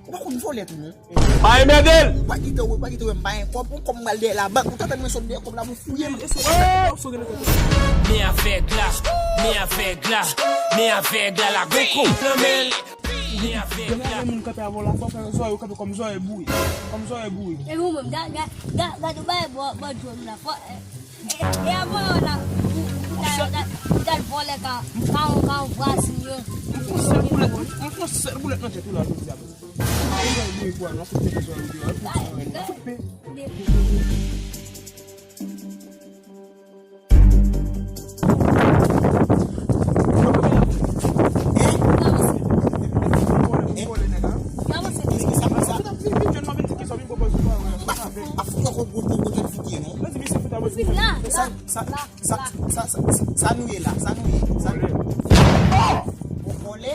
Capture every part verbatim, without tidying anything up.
Ou pa konn vòlè tou non. Pa enmède l! Ou pa kite w, ou pa kite w, m pa gen kòb, ou kòm m pral dèyè labank, ou t antann mwen sot dèyè kòb la pou fouye m. Men avèg la, men avèg la, men avèg la, la gon kou nan men l. Men avèg la. Demen moun kanpe avè w la, fò fè zòrèy ou kanpe kòm zòrèy boure. Kòm zòrèy boure. E ou menm, gad, gad, gad, gad, ou bay bò, bò dwòl la, fò, e, e, e avè w la, ou, ou, ou ta, ou ta, ou ta vòlè ka, ka, ka vwazin yo. M fon sèl boulèt, m fon sèl boulèt nan tèt ou la, jodi a, baz. Ou bay boure pou al, non, fout pete zòrèy ou deyò, fout pete. Sa nou ye la, sa nou ye, sa nou ye. Vòlè.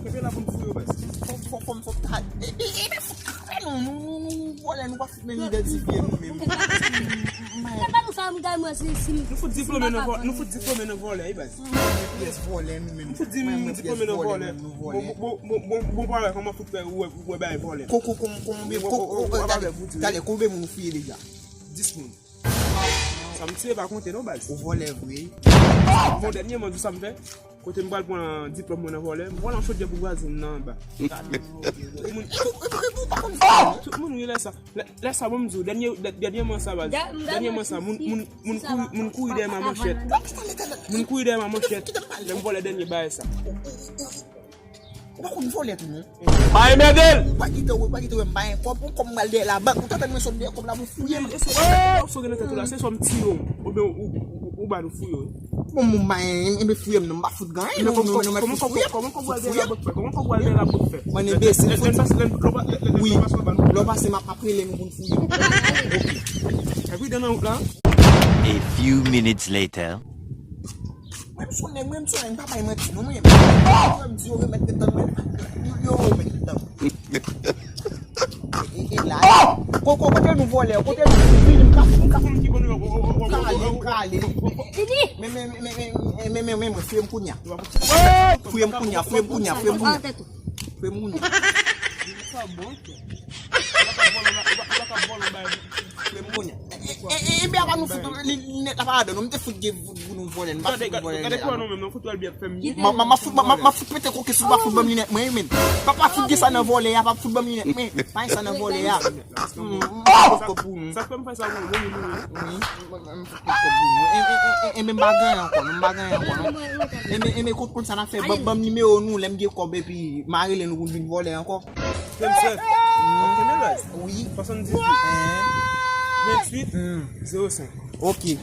Kenbe la pou n fouye w, baz. Fò, fò, fò, fò, fò, e, e, e, men fout kare nou, nou, nou, nou, vòlè, nou pa fout menm identifye nou menm. Fè pa nou sa, m gade mwen si, si m, nou fout diplome nan vòlè, nou fout diplome nan vòlè, wi, baz. Pyès vòlè nou menm. Nou fout di m diplome nan vòlè. Bon, bon, bon, bon, bon, bon, pa wè kòman fout fè, ou wè, ou wè bagay vòlè. Ko, ko, ko, konbyen, ko, ko, talè, talè, konbyen moun ou fouye deja? Dis moun. Sa m tiye pa konte non, baz. Ou vòlè vre. Bon, dènyèman, di sa m fè. Kote m pral pran diplòm mwen nan vòlè, m vòlè yon chodyè pou vwazin nan anba. Tout moun, tout moun ri lè sa. Lè, lè sa, bon, m di w, dènyè, dè-, dènyèman sa, baz. Dènyèman sa, moun, moun, moun kouri, moun kouri dèyè m a manchèt. Moun kouri dèyè m a manchèt. Lè m vòlè dènyè bagay sa. Ou pa konn vòlè tou non. Pa enmède l! Ou pa kite w, ou pa kite w, m pa gen kòb, ou kòm m pral dèyè labank, ou t antann mwen sot dèyè kòb la pou fouye m. Ou sou gen nan tèt ou la, se swa m tiye w, oubyen ou, ou, ou, ou ba nou fouye w. Bon, m pa gen, enben fouye m non, m pa fout gen anyen, non, non, non, men fout fouye m. Kòman kòb ou al dèyè labank fè? Kòman kòb ou al dèyè labank fè? Mwen enbesil, fout. Wi, lè w pase m ap, ap rele nou pou n fouye m. Epi dan nan wout la. A few minutes later. Mwen, m son nèg, mwen, m son nèg, m pa bay manti, non, mwen. Mwen, m di yo remèt nan tan mwen. Yo, yo remèt nan tan mwen. E, e, e la, e. Ko-, ko-, kote nou vòlè, kote nou vini, m ka, m ka, m ka ale, m ka ale. Men, men, men, fouye m kounye a. Fouye m kounye a, fouye m kounye a, fouye m kounye a. Fouye m kounye a. Sa bon, kè. Ou pa ka vòlè, ou pa, ou pa ka vòlè, bay. Fouye m kounye a. E, e, e, e, byen, apa nou fout li, linèt la pa ladan, non, m te fout gen pou nou vòlè, n pa fout vòlè linèt la, non. Gade kwa nou menm, non, fout wè l byen fè m. Ma, ma, ma fout, ma, ma, ma fout pete koke si w pa fout ban m linèt mwen, wi, men. Pa, pa fout gen sa nan vòlè a, pa fout ban m linèt mwen. Pa gen sa nan vòlè a. Hmm, m pa fout kòb pou nou. Sa k fè m fè sa pou ou, bon, wi, wi. Wi, m, m, m fout kòb pou nou. E, e, e, e, e, men m pa gen ankò, non, m pa gen ankò, non. E, men, e, men, kout, kout sa n ap fè, ban, ban m nimewo nou, lè m gen kòb, epi m a rele nou pou n vin vòlè ankò. Vennsenk. Wi. Swasanndizuit. Venntuit. Zewo senk. Ok.